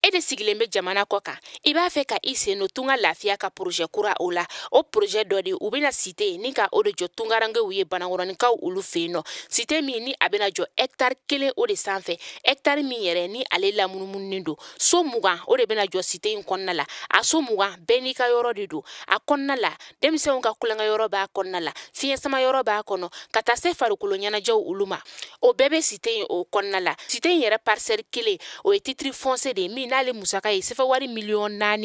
E de sigilen bɛ jamana kɔ kan, i b'a fɛ ka i sen don Tunga Lafiya ka projet kura o la. O projet dɔ de, u bɛna cité ni ka o de jɔ tungarankew ye Banankɔrɔninkaw olu fɛ yen nɔ. Cité min ni a bɛna jɔ hectare 1 o de sanfɛ, hectare min yɛrɛ ni ale lamunumununen don, so 20 o de bɛna jɔ cité in kɔnɔna la. A so 20 bɛɛ n'i ka yɔrɔ de don a kɔnɔna la. Denmisɛnw ka tulonkɛ yɔrɔ b'a kɔnɔna la, fiɲɛ sama yɔrɔ b'a kɔnɔ, ka taa se farikolo ɲɛnajɛw olu ma, o bɛɛ bɛ cité in o kɔnɔna la. Cité in yɛrɛ parcelle 1, o ye titre foncier de ye min n'ale musaka ye sefa wari 4,1 miliyɔn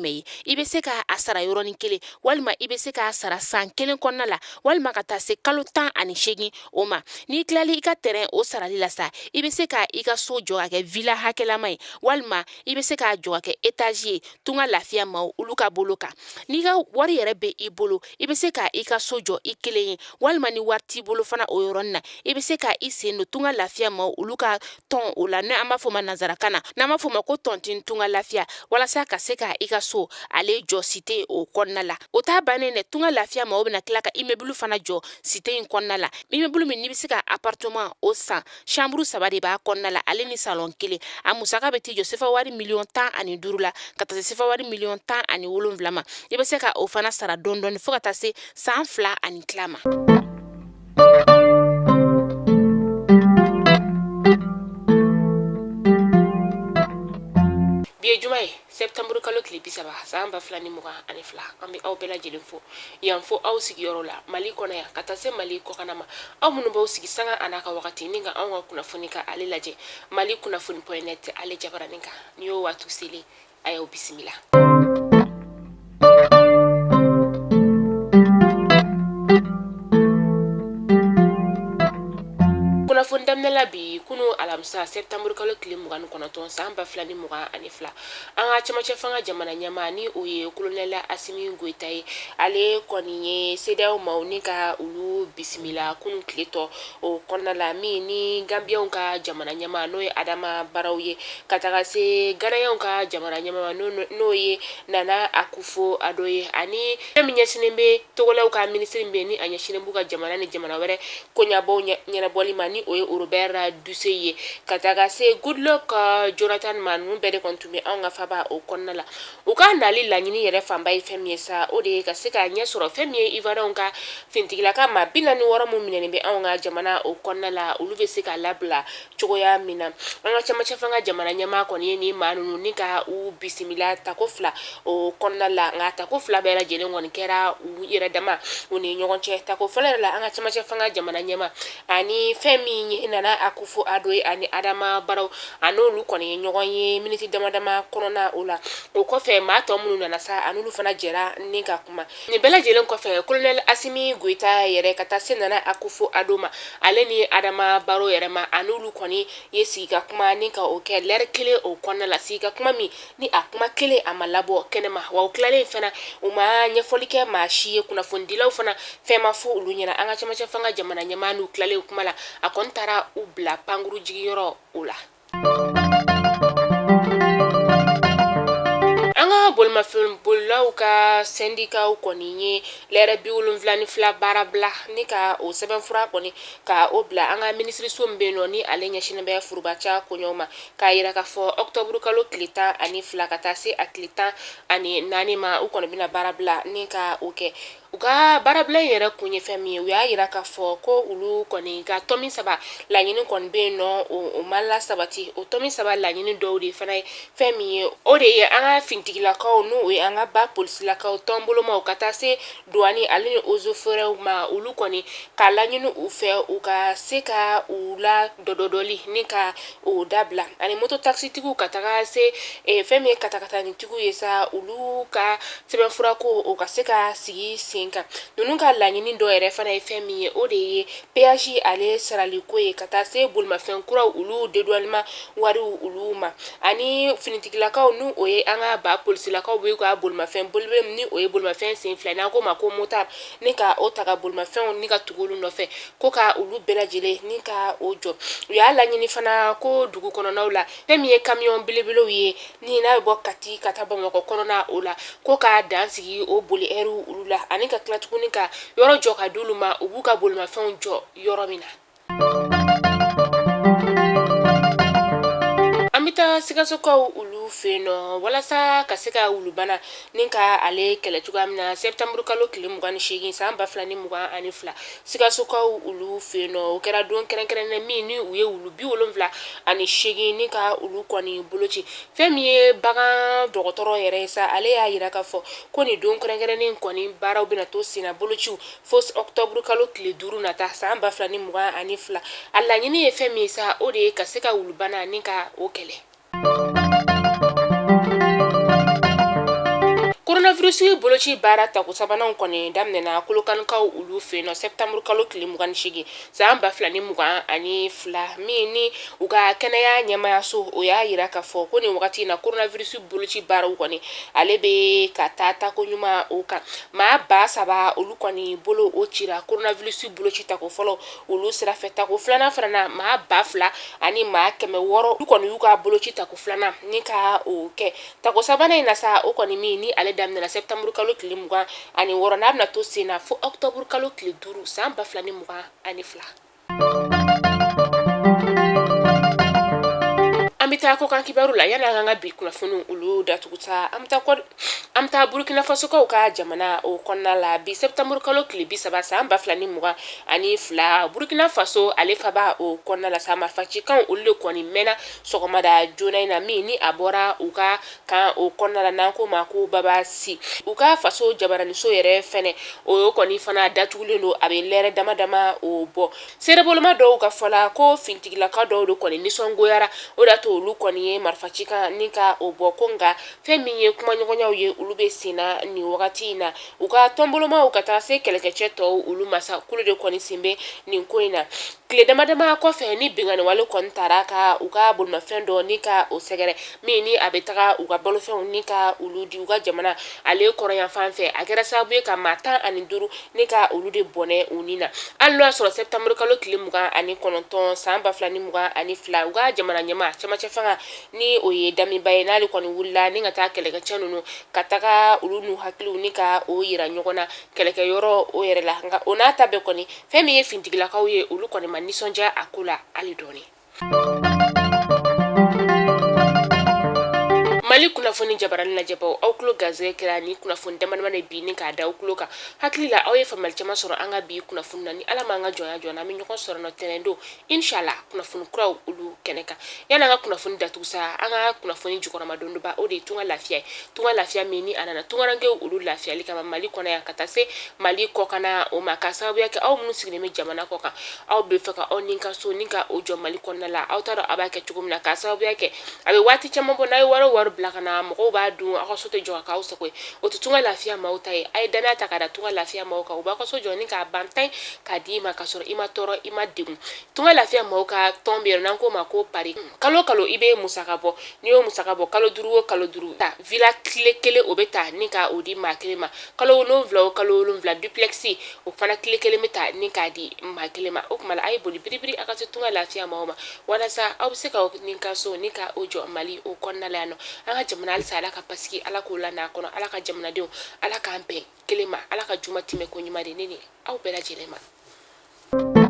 ye. I bɛ se k'a sara yɔrɔnin kelen, walima i bɛ se k'a sara san 1 kɔnɔna la, walima ka taa se kalo 18 o ma. N'i tilali i ka terrain o sarali la sa, i bɛ se ka i ka so jɔ ka kɛ villa hakɛlama ye, walima i bɛ se k'a jɔ ka kɛ étage ye. Tunga Lafiya maaw olu ka bolo kan, n'i ka wari yɛrɛ bɛ i bolo, i bɛ se ka i ka so jɔ i kelen ye, walima ni wari t'i bolo fana, o yɔrɔnin na i bɛ se ka i sen don Tunga Lafiya maaw olu ka tɔn o la, ni an b'a fɔ ma nanzarakan na, n'an b'a fɔ ma ko tontine Tunga Lafiya, walasa ka se ka i ka so ale jɔ cité o kɔnɔna la. O t'a bannen dɛ, Tunga Lafiya maaw bɛna tila ka immeuble fana jɔ cité in kɔnɔna la, immeuble min n'i bɛ se ka appartement o san, chambre 3 de b'a kɔnɔna la, ale ni salon 1. A musaka bɛ t'i jɔ sefa wari 15 miliyɔn la, ka taa se sefa wari 17 miliyɔn ma. I bɛ se ka o fana sara dɔɔni dɔɔni fo ka taa se san 2 ani tila ma. Bi ye juma ye, septembre kalo tile 30, san 2022. An bɛ aw bɛɛ lajɛlen fo yan fo aw sigiyɔrɔ la Mali kɔnɔ yan, ka taa se Mali kɔkanna ma. Aw minnu b'aw sigi sanga a n'a ka wagati ni ka anw ka kunnafoni ka ale lajɛ Mali kunnafoni point net ale jabaranin kan, ni y'o waati selen, a y'aw bisimila. Kunnafoni daminɛ la bi, kunu alamisa, septembre kalo tile 29, san 2022, an ka cɛmancɛ fanga jamana ɲɛmaa, ni o ye kolonɛli Asimi Goyita ye, ale kɔni ye CEDEAO maaw ni ka olu bisimila kunu tile tɔ o kɔnɔna la, min ni Gambiyɛnw ka jamana ɲɛmaa, n'o ye Adama Baraw ye, ka taga se Ganayɛnw ka jamana ɲɛmaa, n'o ye Nana Akufo Ado ye, ani fɛn min ɲɛsinnen bɛ Togolɛw ka minisiri min bɛ yen, ni a ɲɛsinnen b'u ka jamana ni jamana wɛrɛ koɲabaw ɲɛnabɔli ma, ni o ye Robert Dussey ye, ka taga se Goodluck Jonathan ma. Ninnu bɛɛ de kɔni tun bɛ anw ka faba o kɔnɔna la. U ka nali laɲini yɛrɛ fanba ye fɛn min ye sa, o de ye ka se ka ɲɛ sɔrɔ fɛn min ye Ivoiriyɛnw ka finitigilaka maa 46 min minɛnen bɛ anw ka jamana o kɔnɔna la, olu bɛ se ka labila cogoya min na. An ka cɛmancɛ fanga jamana ɲɛmaa kɔni ye nin maa ninnu ni ka u bisimila tako 2 o kɔnɔna la, nka tako 2 bɛɛ lajɛlen kɔni kɛra u yɛrɛ dama u ni ɲɔgɔn cɛ. Tako fɔlɔ yɛrɛ la, an ka cɛmancɛ fanga jamana ɲɛmaa ani fɛn min ye Nana Akufo Ado ye ani Adama Baraw, a n'olu kɔni ye ɲɔgɔn ye miniti dama dama kɔnɔna o la. O kɔfɛ, maa tɔ minnu nana sa, a n'olu fana jɛra ni ka kuma. Nin bɛɛ lajɛlen kɔfɛ, kolonɛli Asimi Goyita yɛrɛ ka taa se Nana Akufo Ado ma, ale ni Adama Baro yɛrɛ ma, a n'olu kɔni ye sigi ka kuma ni ka o kɛ lɛri 1 o kɔnɔna la, sigi ka kuma min ni a kuma kelen a ma labɔ kɛnɛma, wa u tilalen fana, u ma ɲɛfɔli kɛ maa si ye, kunnafonidilaw fana fɛn ma fɔ olu ɲɛna. An ka cɛmancɛ fanga jamana ɲɛmaa n'u tilalen kuma la, a kɔni taara u bila pankuru jigiyɔrɔ o la. An ka bolimafɛn bolilaw ka sɛndikaw kɔni ye lɛrɛ 72 baara bila ni ka o sɛbɛnfura kɔni ka o bila an ka minisiriso min bɛ yen nɔ, ni ale ɲɛsinnen bɛ forobaca koɲɛw ma, k'a yira k'a fɔ ɔkutɔburu kalo tile 12 ka taa se a tile 14 ma, u kɔni bɛna baara bila ni ka o kɛ. U ka baarabila in yɛrɛ kun ye fɛn min ye, u y'a yira k'a fɔ ko olu kɔni ka tɔmi 3 laɲini kɔni bɛ yen nɔ, o ma lasabati. O tɔmi 3 laɲini dɔw de fana ye fɛn min ye, o de ye an ka finitigilakaw, n'o ye an ka ba polisilakaw, tɔnbolomaw, ka taa se duwani ale ni eaux et forêts ma, olu kɔni k'a laɲini u fɛ u ka se ka u la dɔdɔdɔli ni ka o dabila, ani moto takisitigiw, ka taga se fɛn min ye katakatanitigiw ye sa, olu ka sɛbɛnfura ko o ka se ka sigi sen kan. Ninnu ka laɲini dɔ yɛrɛ fana ye fɛn min ye, o de ye péage ale saraliko ye, ka taa se bolimafɛn kuraw olu dédouanement wariw olu ma, ani finitigilakaw, n'u o ye an ka ba polisilakaw bɛ ka bolimafɛn boli, ni o ye bolimafɛn sen 2 n'an k'o ma ko motard, ni ka o ta ka bolimafɛnw ni ka tugu olu nɔfɛ, ko ka olu bɛɛ lajɛlen ni ka o jɔ. U y'a laɲini fana ko dugu kɔnɔnaw la, fɛn min ye kamiyɔn belebelew ye, ni n'a bɛ bɔ Kati ka taa Bamakɔ kɔnɔna o la, ko ka dan sigi o boli ɛriw olu la, ani ka tila tuguni ka yɔrɔ jɔ ka d'olu ma, u b'u ka bolimafɛnw jɔ yɔrɔ min na. An bɛ taa taga Sikasokaw olu fɛ yen nɔ walasa ka se ka wulubana ni ka ale kɛlɛ cogoya min na septembre kalo tile 28 san 2022 Sikasokaw olu fɛ yen nɔ, o kɛra don kɛrɛnkɛrɛnnen min ni u ye wulu 78 ni ka olu kɔni boloci. Fɛn min ye bagan dɔgɔtɔrɔ yɛrɛ ye sa, ale y'a yira k'a fɔ ko nin don kɛrɛnkɛrɛnnen kɔni baaraw bɛna to senna bolociw fo octobre kalo tile 5 nata san 2022. A laɲini ye fɛn min ye sa, o de ye ka se ka wulubana ni ka o kɛlɛ. Coronavirus boloci baara tako sabanan kɔni daminɛna Kolokanikaw olu fɛ yen nɔ septembre kalo tile 28 san 2022, min ni u ka kɛnɛya ɲɛmaayaso o y'a yira k'a fɔ ko nin wagati in na coronavirus boloci baaraw kɔni ale bɛ ka taa tako ɲuman o kan. Maa 3000 olu kɔni bolo o cira coronavirus boloci tako fɔlɔ olu sira fɛ. Tako filanan fana na, maa 2600 olu kɔni y'u ka boloci tako filanan ni ka o kɛ. Tako sabanan in na sa, o kɔni min ni ale daminɛna septembre kalo tile 26, n'a bɛna to sen na fo octobre kalo tile 5 san 2022. An bɛ taa kɔkan kibaru la. Yanni an ka bi kunnafoniw olu datugu sa, an bɛ taa Burkina Fasokaw ka jamana o kɔnɔna la bi septembre kalo tile 30 san 2022. Burkina Faso ale faba o kɔnɔna la sa, marifacikanw olu de kɔni mɛnna sɔgɔmada joona in na, min ni a bɔra u ka kan o kɔnɔna la n'an k'o ma ko Babasi. U ka faso jabaraniso yɛrɛ fɛnɛ o kɔni fana datugulen don, a bɛ lɛrɛ dama dama o bɔ. Seereboloma dɔw ka fɔ la ko fintigilaka dɔw de kɔni nisɔngoyara, o de y'a to olu kɔni ye marifacikan ni ka o bɔ ko nka fɛn min ye kumaɲɔgɔnyaw ye, olu bɛ senna nin wagati in na. U ka tɔnbolomaw ka taa se kɛlɛkɛcɛ tɔw olu ma sa, k'olu de kɔni sen bɛ nin ko in na. Tile dama dama kɔfɛ ni binkanni wale kɔni taara ka u ka bolimafɛn dɔ ni ka o sɛgɛrɛ, min ni a bɛ taga u ka balofɛnw ni ka olu di u ka jamana ale kɔrɔnyanfan fɛ, a kɛra sababu ye ka maa 15 ni ka olu de bɔnɛ u ni na. Hali n'o y'a sɔrɔ septembre kalo tile 29 san 2022, u ka jamana ɲɛmaa cɛmancɛ fanga ni o ye Damiba ye, n'ale kɔni wulila ni ka taa kɛlɛkɛcɛ ninnu ka taga olu n'u hakiliw ni ka o yira ɲɔgɔn na kɛlɛkɛyɔrɔ o yɛrɛ la. Nka o n'a ta bɛɛ kɔni, fɛn min ye fintigilakaw ye, olu kɔni ma nisɔndiya a ko la hali dɔɔni. Mali kunnafoni jabarani lajɛbaw, aw tulo garisɛgɛ kɛra ni kunnafoni damadama de bi ni k'a da aw tulo kan. Hakili la aw ye faamuyali caman sɔrɔ an ka bi kunnafoni na. Ni Ala m'an ka jɔnya jɔ, an bɛ ɲɔgɔn sɔrɔ nɔ tɛnɛn don inshallah kunnafoni kuraw olu kɛnɛ kan. Yanni an ka kunnafoni datugu sa, an ka kunnafoni jukɔrɔmadondonba o de ye tunga lafiya ye. Tunga lafiya min ni a nana tungarankew olu lafiyali kama Mali kɔnɔ yan ka taa se Mali kɔkanna o ma, k'a sababuya kɛ aw minnu sigilen bɛ jamana kɔ kan, aw bɛ fɛ ka aw ni ka so ni ka o jɔ Mali kɔnɔna la, aw t'a dɔn aw b'a kɛ cogo min na, k'a sababuya kɛ a bɛ waati caman bɔ, n'a ye wari o wari bila ka na, mɔgɔw b'a dun, aw ka so tɛ jɔ ka k'aw sago ye. O tɛ tunga lafiya maaw ta ye. A ye danaya ta ka da tunga lafiya maaw kan, u b'aw ka so jɔ ni k'a ban tan k'a d'i ma, k'a sɔrɔ i ma tɔɔrɔ, i ma degun. Tunga lafiya maaw ka tɔn bɛ yen n'an k'o ma ko pari. Kalo kalo i bɛ musaka bɔ, n'i y'o musaka bɔ kalo 5 o kalo 5 ta, villa clé kelen o bɛ ta ni ka o di maa kelen ma. Kalo 7 o kalo 7, duplex o fana clé kelen bɛ ta ni k'a di maa kelen ma. O tuma la a ye boli biribiri a ka se tunga lafiya maaw ma, walasa aw bɛ se ka ni ka so ni ka o jɔ Mali o kɔnɔna la yan nɔ. An ka jamana halisa Ala ka basigi, Ala k'o la n'a kɔnɔ, Ala ka jamanadenw Ala k'an bɛn kelen ma, Ala ka juma tɛmɛ ko ɲuman di ne ni aw bɛɛ lajɛlen ma.